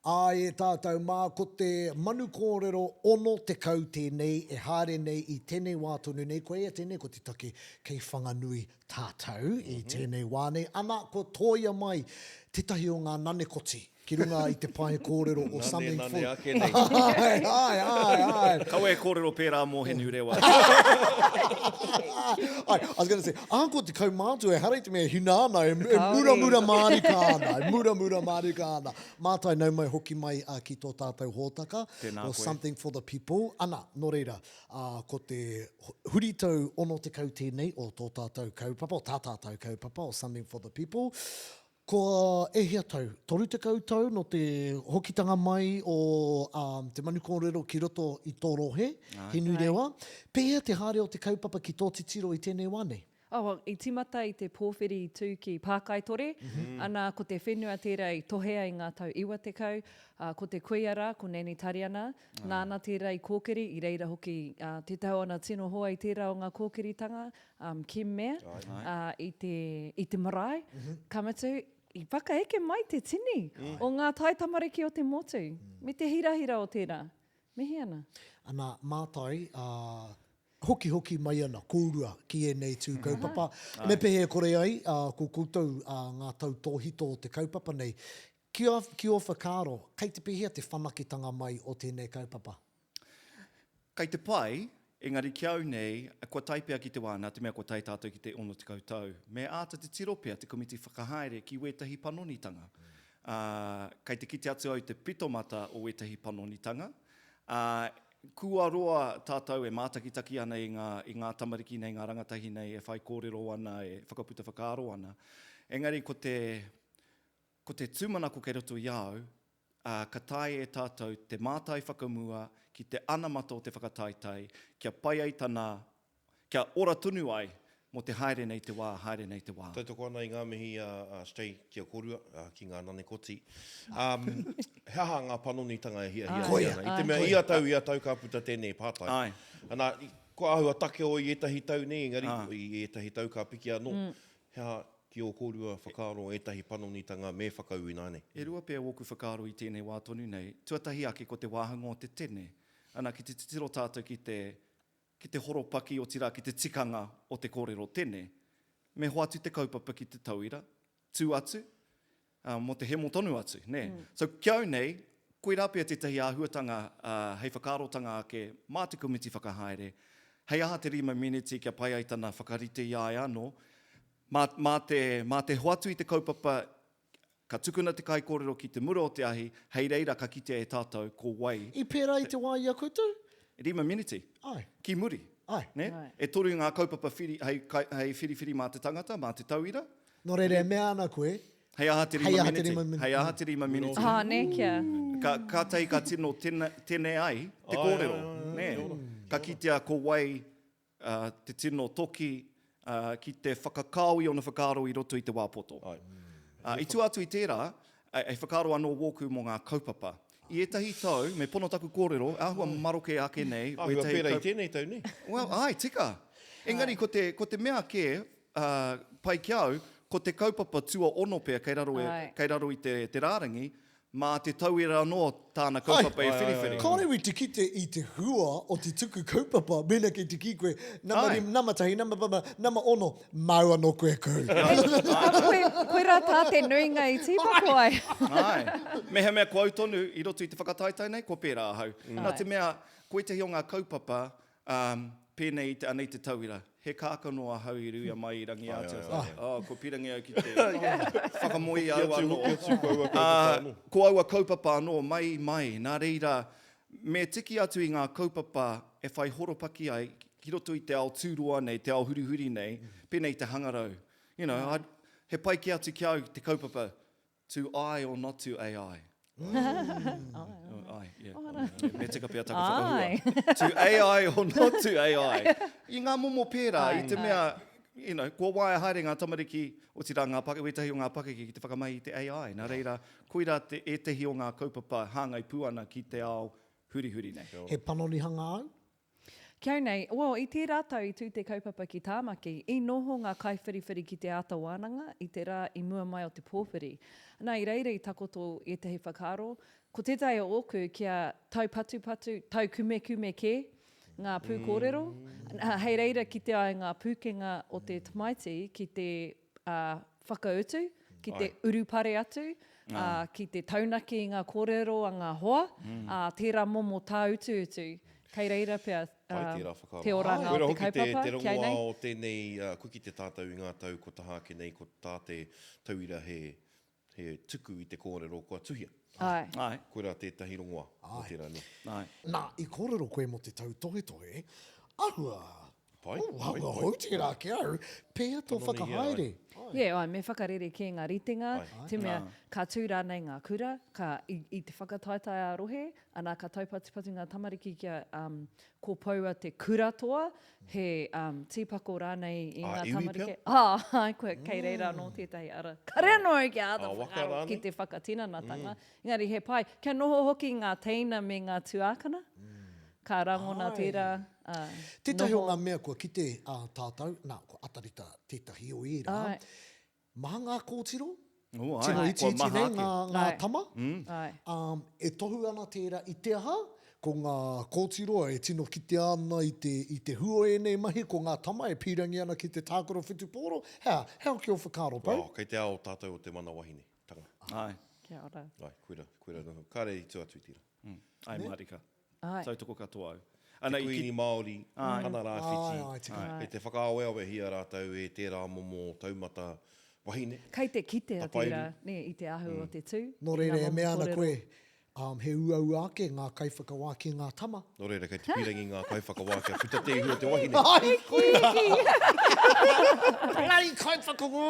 Āe e tātou mā, ko te manu kōrero 60 tēnei e haere nei i tēnei wā tonu nei, koia tēnei ko te take kei Whanganui tātou i tēnei wā nei, ana kua tōia mai tētahi o ngā nanekoti ki runga i te pae kōrero o Something For Nane ake nei. Āe, āe, āe, āe. Kaua e kōrero pērā mō Heniu Rewa. Āe, I was gonna say, ahakoa te kaumātua, ehara i te mea e hina ana, e muramura mārika ana, e muramura mārika ana. Mātai nau mai hoki mai ki tō tātou hōtaka Tēnā o koe. Something for the People. Ana, nō reira, ko te huritau 60 tēnei o tō tātou kaupapa, o tā tātou kaupapa o Something for the People. Kua e hia tau? 30 tau nō te hokitanga mai o Te Manu Kōrero ki roto i tō rohe, Hinurewa. Pēhea te haere o te kaupapa ki tō titiro i tēnei wā nei? Oh, well, i tīmata i te pōwhiri i tū ki Pākaitore, ana, ko te whenua tērā i tohea i ngā tau 90, ā, ko te kuia rā, ko Nanny Tariana, nāna tērā i kōkiri, i reira hoki ā, tētahi o ana tino hoa i tērā o ngā kōkiritanga, um, Kim Mair, ā, i te, i te marae, ka mutu, i whakaeke mai te tini o ngā taitamariki o te motu, me te hirahira o tērā. Mihi ana. Ana, mātai, ā, hokihoki mai ana kōrua ki ēnei tū kaupapa. Me pēhea e kore ai, ā, ko koutou, ā, ngā tautōhito o te kaupapa nei. Ki a, ki ō whakaaro, kei te pēhea te whanaketanga mai o tēnei kaupapa? Kei te pai, engari ki au nei, kua tae pea ki te wā, nā te mea kua tae tātou ki te 60 tau, me āta titiro pea te komiti whakahaere ki wētahi panonitanga. Ā, kei te kite atu au i te pitomata o wētahi panonitanga, ā, Kua roa tātou e mātakitaki ana i ngā, i ngā tamariki nei, ngā rangatahi nei e whaikōrero ana, e whakaputa whakaaro ana. Engari ko te, ko te tūmanako kei roto i a au, ā, ka taea e tātou te mātai whakamua ki te anamata o te whakataetae kia pai ai tana Kia ora tonu ai mō te haere nei te wā, haere nei te wā. Tautoko ana i ngā mihi a Stay ki a kōrua, ki ngā nanekoti. He aha ngā panonitanga e hiahiatia ana? I te mea ia tau, ia tau ka puta tēnei pātai. Āe. Ana, kua āhua takeo i ētahi tau nei, engari i ētahi tau ka piki anō. He aha ki ō kōrua whakaaro ētahi panonitanga me whakaū ināianei? E rua pea ōku whakaaro i tēnei wā tonu nei. Tuatahi ake ko te wāhanga o te tene. Ana, ki te titiro tātou ki te ki te horopaki, otirā ki te tikanga o te kōrero tene, me hoatu te kaupapa ki te tauira, tū atu, ā, mō te hemo tonu atu, nē. So, ki au nei, koirā pea tētahi āhuatanga, ā, hei whakaarotanga ake mā te komiti whakahaere, hei aha te rima meneti kia pai ai tana whakarite i a ia anō, mā, mā te, mā te hoatu i te kaupapa Ka tukuna te kaikōrero ki te mura o te ahi, hei reira ka kitea e tātou ko wai. I pērā i te wā i a koutou? Rima miniti. Āe. Ki muri. Āe. Nē? E toru ngā kaupapa whiri, hei, hei whiriwhiri mā te tangata, mā te tauira. Nō reira e mea ana koe, Hei aha te Hei rima aha te miniti. rima miniti. Hei aha te rima miniti. Ā, nē, kia. Ka, kātahi ka tino tene, tene ai te Āe, kōrero. āe, āe, Nē? kia ora, kia Ka ora. kitea ko wai ā, te tino toki, ā, ki te whakakao i ōna whakaaro i roto i te wā poto. Āe. Ā, i tua atu i tērā, he whakaaro anō wōku mō ngā kaupapa. I ētahi tau, me pono taku kōrero, āhua maroke ake nei Āhua wētahi pērā i kau... tēnei tau, nē? Well, āe, tika. Engari ko te, ko te mea kē, ā, pai ki a au, ko te kaupapa tuaono pea kei raro, e, kei raro i te, te rārangi, Mā te tauira anō tāna kaupapa e whiriwhiri. Kāore i te kite i te hua o te tuku kaupapa mēnā kei te kī koe, nama rim, nama tahi, nama rima, nama ono, māu anō koe kau. Koe, koirā tā te nuinga i tīpako ai. Āe. Mehemea ko au tonu i roto i te whakataetae nei, kua pērā ahau. Nā te mea, ko ētahi o ngā kaupapa, Ā, pēnei i te, anei te tauira, he kākano ahau i ruia mai i Rangiātea. Oh, kua pīrangi au ki te whakamoe i a au anō. Ā, ko aua kaupapa anō, mai, mai. Nā reira, me tiki atu i ngā kaupapa e whai horopaki ai ki roto i te ao tūroa nei, te ao hurihuri nei, pēnei i te hangarau. You know, I, he pai kē atu ki a au te kaupapa To I or not to AI? Ai, yeah. Me tika pea taku whakahua. To AI or not to AI? I ngā momo pērā, i te mea, you know, kua waia haere ngā tamariki, otirā ngā pake, wētahi o ngā pakeke ki te whakamahi i te AI. Nā reira, koirā te, ētahi o ngā kaupapa hāngai pū ana ki te ao hurihuri nei. He panonihanga āu? Ki au nei, well, i tērā tau i tū te kaupapa ki Tāmaki, i noho ngā kaiwhiriwhiri ki te āta wānanga i te rā i mua mai o te pōwhiri. Nā, i reira i takoto ētahi whakaaro, ko tētahi o ōku kia taupatupatu, taukumekume kē ngā pūkōrero, nā, hei reira kitea ai ngā pūkenga o te tamaiti ki te ā, whakautu, ki te urupare atu, ā, ki te taunaki i ngā kōrero a ngā hoa, ā, tērā momo tāutuutu, kei reira pea, ā, te oranga o te kaupapa, ki ai nei. Koira hoki te rongoā o tēnei, ā, kua kite tātou i ngā tau kua taha ake nei, ko tā te tauira he, he tuku i te kōrero kua tuhia. Āe. Āe. Koirā tētahi rongoā mō tērā, nē. Āe. Nā, i kōrero koe mō te tautohetohe, āhua, Pai, oh, pai, āhua pai. hou tērā ki au, pēhea tō Panonihia ai. whakahaere? Yeah, āe, me whakarerekē ngā ritenga, Āe. te mea, ka tū rānei ngā kura, ka, i, i te whakataetae ā-rohe, ana, ka taupatupatu ngā tamariki kia, um, kopoua te kura toa, he um, tīpako rānei i ngā Ā-iwi tamariki. pea? Ā, āe, koe, kei reira anō tētahi ara. Kare anō au kia āta Ā-waka whakaaro rānei? ki te whakatinanatanga. Engari he pai, kia noho hoki ngā teina me ngā tuākana, ka rangona Āe. tērā, ā, Tētahi o noho. ngā mea kua kite ā tātou, nā, ko Atareta tētahi o ērā, Āe. Maha ngā kōtiro, Oh, āe. tino Kua itiiti maha nei ake. ngā, ngā Āe. tama. Āe. Um, e tohu ana tērā i te aha, ko ngā kōtiro e tino kitea ana i te, i te hua o ēnei mahi, ko ngā tama e pīrangi ana ki te tākaro whutupōro. He aha, he aha ki ō whakaaro, Pou? Oh, kei te ao tātou o te mana wahine, tanga. Āe. Kia ora. Āe, koira, koira noho. Kāre i tua atu i tērā. Mm. Āe mārika. Āe. Tautoko katoa au. Te Ana, i Kuini ki... Māori, Āe. Hana Rāwhiti, Āe, āe, tika. kei te whakaaweawehia rātou e tērā momo taumata wahine, Kei te kitea tapairu. tērā, nē, i te ahu o te tū, Nō i ngā reira, e momo mea ana kōrero. koe, um, he uaua ake ngā kaiwhakawā ki ngā tama. Nō reira, kei te pīrangi ngā kaiwhakawā kia puta te ihu o te wahine. Ai, koira! Bloody kaiwhakawā!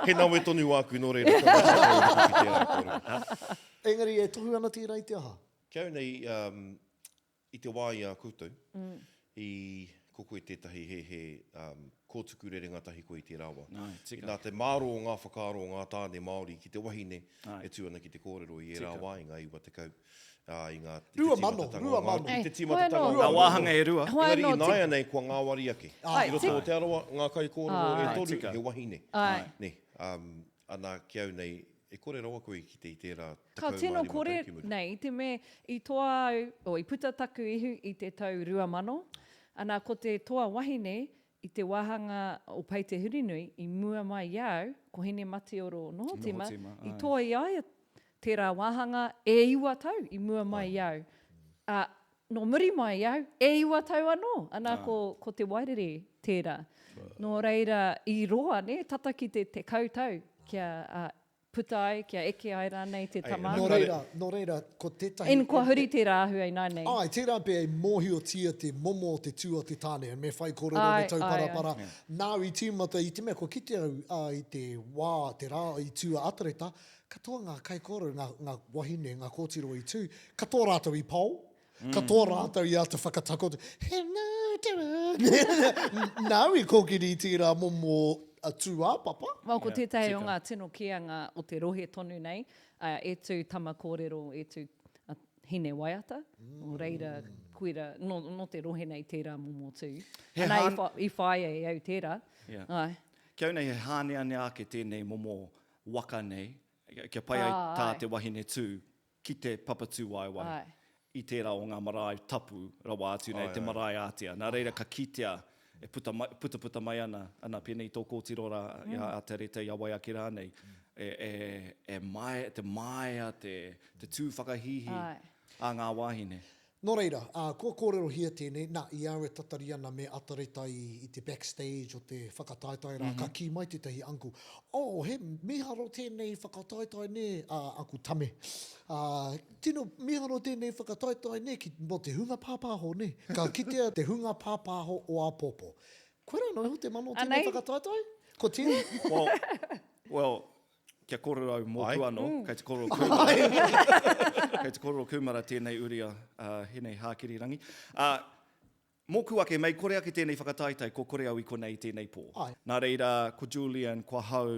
He nawe tonu āku, nō reira, kaua e whakauru ki tērā kōrero. Engari e tohu ana tērā i te aha? Ki au nei, um, i te wā i a koutou, i, ko koe tētahi he, he um, kōtuku rerenga tahi koe i tērā wā. Ai, tika. Nā te mārō o ngā whakaaro o ngā tāne Māori ki te wahine Ai. e tū ana ki te kōrero i ērā Tika. wā, i ngā 90, ā, i ngā, i te 2000, tīmatatanga o ngā, 2000. i te tīmatatanga o Hoi anō. ngā Ngā wāhanga e rua. Hoi Engari anō, tika. ināianei kua ngāwari ake. Ai, I roto tika. o Te Arawa, ngā kaikōrero e Ai. toru, Tika. he wahine. Ai. Nē, um, ana, ki au nei, E kore rawa koe i kite i tērā Ka tino 15 kore tau ki muri. nei, i te mea i toa au, o, i puta taku ihu i te tau 2000, ana ko te toa wahine i te wāhanga o Pei Te Hurinui i mua mai i a au, ko Hinematioro Nohotima, Nohotima, i āe. toa i a ia tērā wāhanga e iwa tau i mua mai i a au. Ā, nō muri mai i au, e iwa tau anō, ana ko, ko Te Wairere tērā. Nō reira, i roa, nē, tata ki te 10 tau kia uh, puta ai, kia eke ai rānei te tama. Nō reira, nō reira, ko tētahi... In, kua huri tērā āhua ināianei. Āe, tērā pea e mōhiotia te momo o te tū a te tāne, me whaikōrero, me tauparapara. Nāu i tīmata i te mea kua kite au ā, i te wā, te rā i tū a Atareta, Katoa ngā kaikōrero, ngā, ngā wahine, ngā kōtiro i tū, katoa rātou i pao, katoa rātou i āta whakatakoto, he nā te rā, nāu i kōkiri i tērā momo tūāpapa. Well, ko tētahi o ngā tino kīanga o te rohe tonu nei, e tū tama kōrero, e tū hine waiata, nō reira, koira, nō, nō te rohe nei tērā momo tū. Ana, i, wha, i whāia e au tērā. Yeah. Āe. Ki au nei he hāneanea ake tēnei momo waka nei, kia pai ai tā te wahine tū ki te papatūwaewae i tērā o ngā marae tapu rawa atu nei, te marae ātea. Nā reira ka kitea e puta mai, putaputa mai ana, ana pēnei i tō kōtiro rā, i a Atareta, i a wai ake rānei, e, e, e māia, te māia, te, te tū whakahīhī a ngā wāhine. Nō reira, ā, kua kōrerohia tēnei, nā, i a au e tatari ana me Atareta i, i te backstage o te whakataetae rā, ka kī mai tētahi uncle, Oh, he mīharo tēnei whakataetae nē, ā, Uncle Tame, ā, tino mīharo tēnei whakataetae nē, ki, mō te hunga pāpāho nē. Ka kitea te hunga pāpāho o āpōpō. Koirā noa iho te mana o tēnei Anei. whakataetae? Ko tēnei? Well, well, Kia kōrero au mōku Ai. anō, kei te kōrero kūmara. Kei te kōrero kūmara tēnei uri a Hine Hākirirangi. Ā, mōku ake, mei kore ake tēnei whakataetae, ko kore au i konei i tēnei pō. Ai. Nā reira, ko Julian, ko ahau,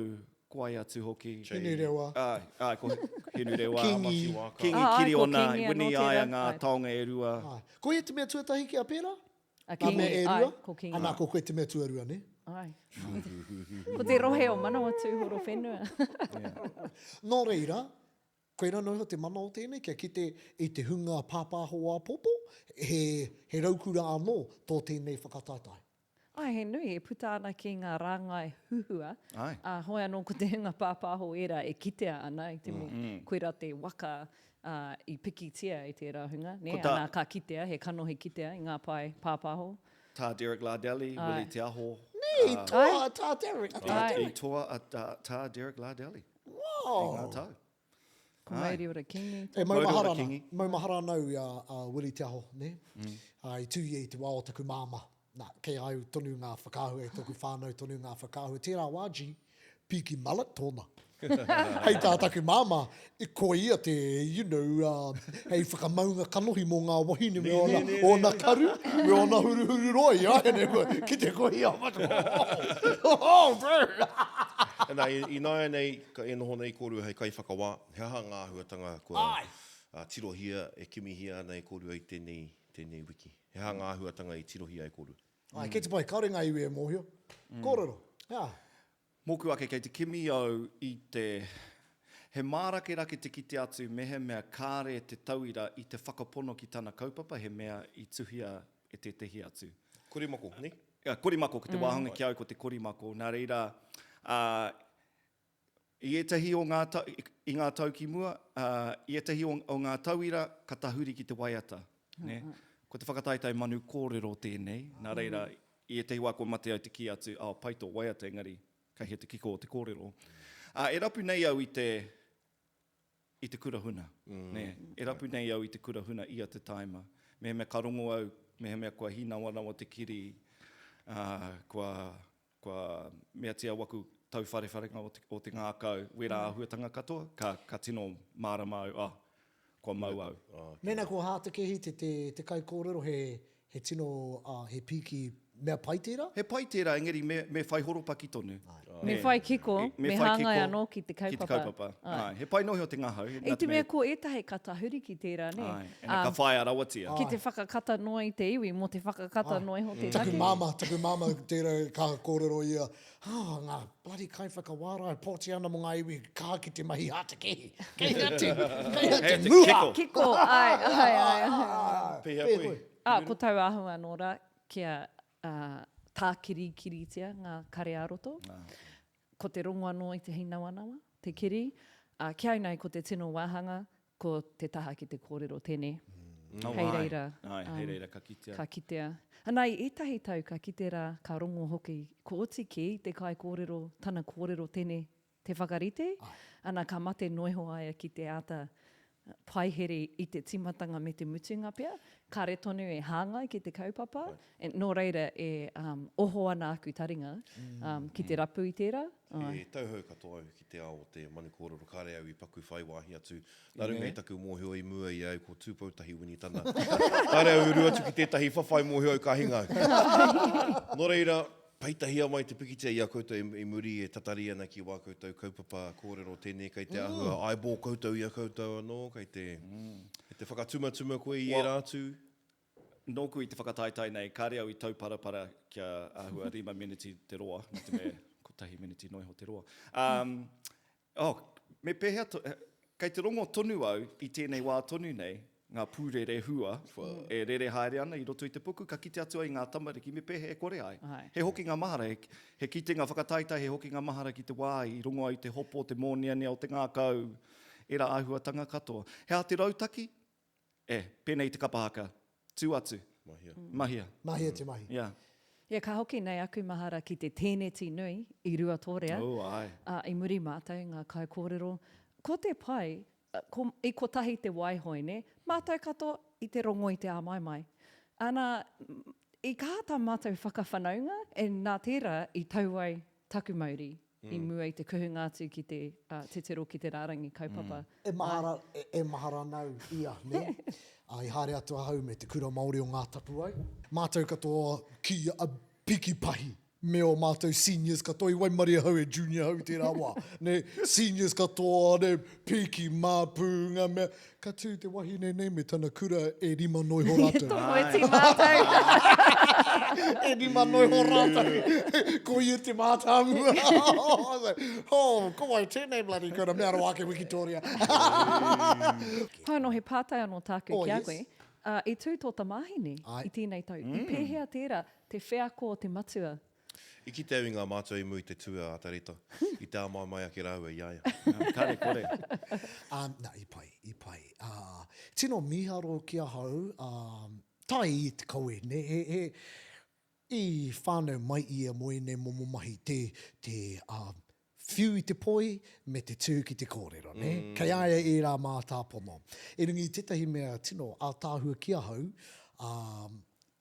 Ko wai atu hoki? Hinurewa. Āe, āe, ko Hinurewa. Kingi. Kingi Āe, ko Kiriona, Kingi i anō wini i a ia tērā, ngā āe. taonga e rua. Āe. Ko ia te mea tuatahi ki a pērā? A Ngā Kingi, mea e āe, rua? ko Kingi. Anā, ko koe te mea tuarua, nē? Āe. Ko te rohe o Manawatū Horowhenua. Nō reira, koirā noa iho te mana o tēnei, kia kite i te hunga pāpāho āpōpō, he, he raukura anō tō tēnei whakataetae. Āe, he nui, e puta ana ki ngā rāngai huhua, Āe. ā, hoi anō ko te hunga pāpāho ērā e kitea ana i te mea koirā te waka, ā, i pikitia e tērā hunga, nē, Ko tā. ana ka kitea, he kanohi kitea i ngā pae pāpāho. Tā Derek Lardelli, Āe. Willie Te Aho. Nē, i toa a Tā Derek, a Tā Āe. Derek. I toa a Tā Derek Lardelli. Wow! I ngā tau. Ko Mauriora Kingi. E maumahara ana, Kingi. maumahara ana au i a, a Willie Te Aho, nē? Mm. Uh, i tū ia i te wā o taku māmā. Nā, kei a au tonu ngā whakaahua, e tōku whānau tonu ngā whakaahua. Tērā wā, G, pīki mullet tōna. Hei tā taku māmā, ko ia te, you know, uh, hei whakamaunga kanohi mō ngā wahine me ōna, ōna karu, me ōna huruhuru roa i a ia, ki te kohi a oh, oh, bro! Nā, ināianei, ka e noho nei kōrua hei kaiwhakawā, he aha ngā āhuatanga kua tirohia, e kimihia ana e kōrua i tēnei, tēnei wiki? He aha ngā āhuatanga i tirohia e kōrua? Āe, kei te pai, kāore ngā iwi e mōhio. Kōrero, he aha? Mōku ake, kei te kimi au i te, he mārakerake te kite atu mehemea kāre te tauira i te whakapono ki tana kaupapa, he mea i tuhia e tētehi atu. Korimako, nē? Korimako, ko te wāhanga ki a au ko te korimako. Nā reira, ā, i ētahi o ngā tau, i ngā tau ki mua, ā, i ētahi o, o ngā tauira ka tahuri ki te waiata, nē? Ko te whakataetae manu kōrero tēnei, nā reira, i ētahi wā kua mate au te kī atu, oh, pai tō waiata, engari, kei hea te kiko o te kōrero. Ā, e rapu nei au i te, i te kura huna, nē. E rapu nei au i te kura huna ia te taima. Mehemea ka rongo au, mehemea kua hīnawanawa te kiri, ā, kua, kua meatia waku tauwharewharenga o te, o te ngākau, wērā āhuatanga katoa, ka, ka tino mārama au, ah, kua mau au. Mēnā ko Hātekehi te, te, te kaikōrero, he, He tino, ā, he pīki mea pai tērā? He pai tērā, engari me, me whai horopaki tonu. Me whai kiko, Me me whai hāngai kiko anō ki te kaupapa. Ki te kaupapa, Āe. āe. He pai noa iho te ngahau. I te mea ko ētahi ka tahuri ki tērā, nē? Āe, ina ka whāia rawatia. Ki te whakakata noa i te iwi, mō te whakakata noa iho te Taku take. māmā, taku māmā tērā ka kōrero ia, Ah, ngā bloody kaiwhakawā rā e pōti ana mō ngā iwi kaha ki te mahi hātekehi. Kei hea te, kei hea te muha? Kiko, āe, āe, āe, āe. Pēhea koe? Ā, ko tau āhua anō rā kia tākirikiritia ngā kare ā-roto. Ko te rongo anō i te hīnawanawa, te kiri. Ā, ki au nei ko te tino wāhanga, ko te taha ki te kōrero tene. Hei reira, Āe, hei reira ka kitea. Ka kitea. Ana, i ētahi tau ka kite rā, ka rongo hoki, kua oti kē i te kaikōrero tana kōrero tene te whakarite, ana ka mate noiho aia ki te āta paihere i te tīmatanga me te mutunga pea, kāre tonu e hāngai ki te kaupapa, nō reira e oho ana aku taringa ki te rapu i tērā. He tauhou katoa au ki te ao o te manu kōrero, kāre au i paku whai wāhi atu. Nā runga i taku mōhio i mua i a au ko Tūpoutahi Winitana. Kāre au i uru atu ki tētahi whawhai mōhio au ka hinga au. Nō reira, peitahia mai te pikitia i a koutou i muri e tatari ana ki wā koutou kaupapa kōrero tēnei kei te āhua eyeball koutou i a koutou anō, kei te, kei te whakatumatuma koe i ērā atu. Nōku i te whakataetae nei, kāre au i tauparapara kia āhua rima meneti te roa, nā te mea kotahi meneti noa iho te roa. Um, oh, me pēhea, to, kei te rongo tonu au i tēnei wā tonu nei, ngā pūrerehua e rere haere ana i roto i te puku, ka kite atu ai ngā tamariki, me pēhea e kore ai. He hokinga mahara, he, he kitenga whakataetae, he hokinga mahara ki te wā i rongo ai te hopo, te mōneanea o te ngākau, ērā āhuatanga katoa. He aha te rautaki? E, pēnei i te kapa haka. Tū atu. Mahia. Mahia. Mahia te mahi. Yeah. Yeah, ka hoki nei aku mahara ki te tēneti nui i Ruatōrea. Oh, āe. Ā, i muri mātou, ngā kaikōrero. Ko te pai, ko, i kotahi te waihoe, nē? Mātou katoa i te rongo i te āmaimai. Ana, i kaha tā mātou whakawhanaunga, e, nā tērā i tau ai taku mauri. i mua i te kuhunga atu ki te titiro ki te rārangi kaupapa. E mahara, e mahara ana au ia, nē? Ā, i haere atu ahau me te Kura Māori o Ngā Tapuwae. Mātou katoa ki a Piki Pahi. Me ō mātou seniors katoa, i waimarie ahau e junior ahau i tērā wā, nē, seniors katoa, nē, pīki māpū, ngā mea, ka tū te wahine nei me tana kura e rima noiho rātou. Tokoiti mātou. E rima noiho rātou. Ko ia te mātāmua. Oh, ko wai tēnei bloody kura, mea rawa ake Wikitoria. Hoi anō, he pātai anō tāku Oh, ki a yes. koe. Uh, i tū tō tamāhine Ai. i tēnei tau. I pēhea tērā? Te wheako o te matua. I kite au i ngā mātua i mua i te tū a Atareta, i te āmaimai ake rāua i a ia. Kare kore. Ā, nā, i pai, i pai. Ā, tino mīharo ki ahau, ā, tae i te kawe, nē, he, he, i whānau mai ia mō ēnei momo mahi, te, te, ā, whiu i te poi me te tū ki te kōrero, nē? Kei a ia ērā mātāpono. Erangi tētahi mea tino ātaahua ki ahau, ā,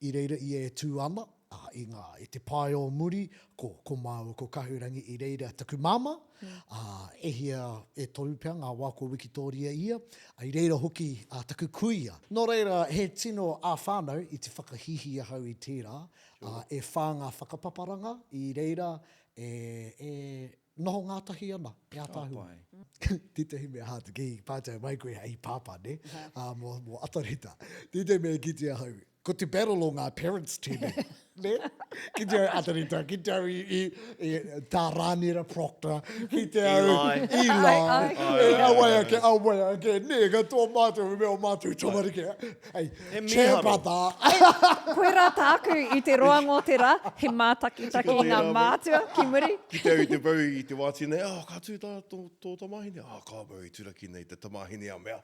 I reira ia e tū ana, ā, i ngā, i te pae o muri, ko, ko māua ko Kahurangi i reira taku māmā, ā, e hia, e toru pea ngā wā kua wikitōria ia, ā, i reira hoki ā, taku kuia. Nō reira, he tino ā-whānau i te whakahīhī ahau i tērā, ā, e whā ngā whakapaparanga i reira e, e noho ngātahi ana, e ātaahua. Tētahi mea hā te kī, pātai mai koe hei pāpā, nē, ā, mō, mō Atareta. Tētahi mea i kite ahau, ko te battle o ngā parents tēnei, nē? Ki te au Atareta, ki te au i, i, i tā Rānera Procter, ki te au Eli. Eli, Ai, ai. e, awai ake, awai ake, nē, katoa mātou, me ō mātou tamariki, hei, He chair mīharo. brother. Koirā tāku i te roanga o te rā, he mātakitaki i ngā mātua ki muri. Ki te au i te pou i te wāti nei, oh, ka tū tā tō, tō tamāhine. Ah, ka mau i turaki nei te tamāhine a mea.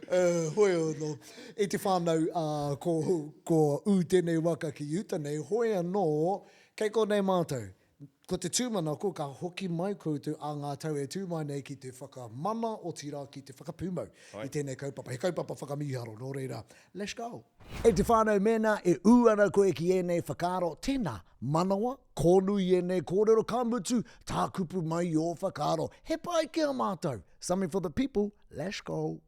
Uh, hoi anō. E te whānau, uh, ko, ko ū tēnei waka ki uta nei, hoi anō, kei konei mātou. Ko te tūmanako ka hoki mai koutou ā ngā tau e tū mai nei ki te whakamana, otirā ki te whakapūmau i tēnei kaupapa. He kaupapa whakamīharo, nō reira, let's go! E te whānau, mēnā e ū ana koe ki ēnei whakaaro, tēnā, manawa, kōnui ēnei kōrero, ka mutu, tākupu mai ō whakaaro. He pai ki a mātou! Something for the people, let's go!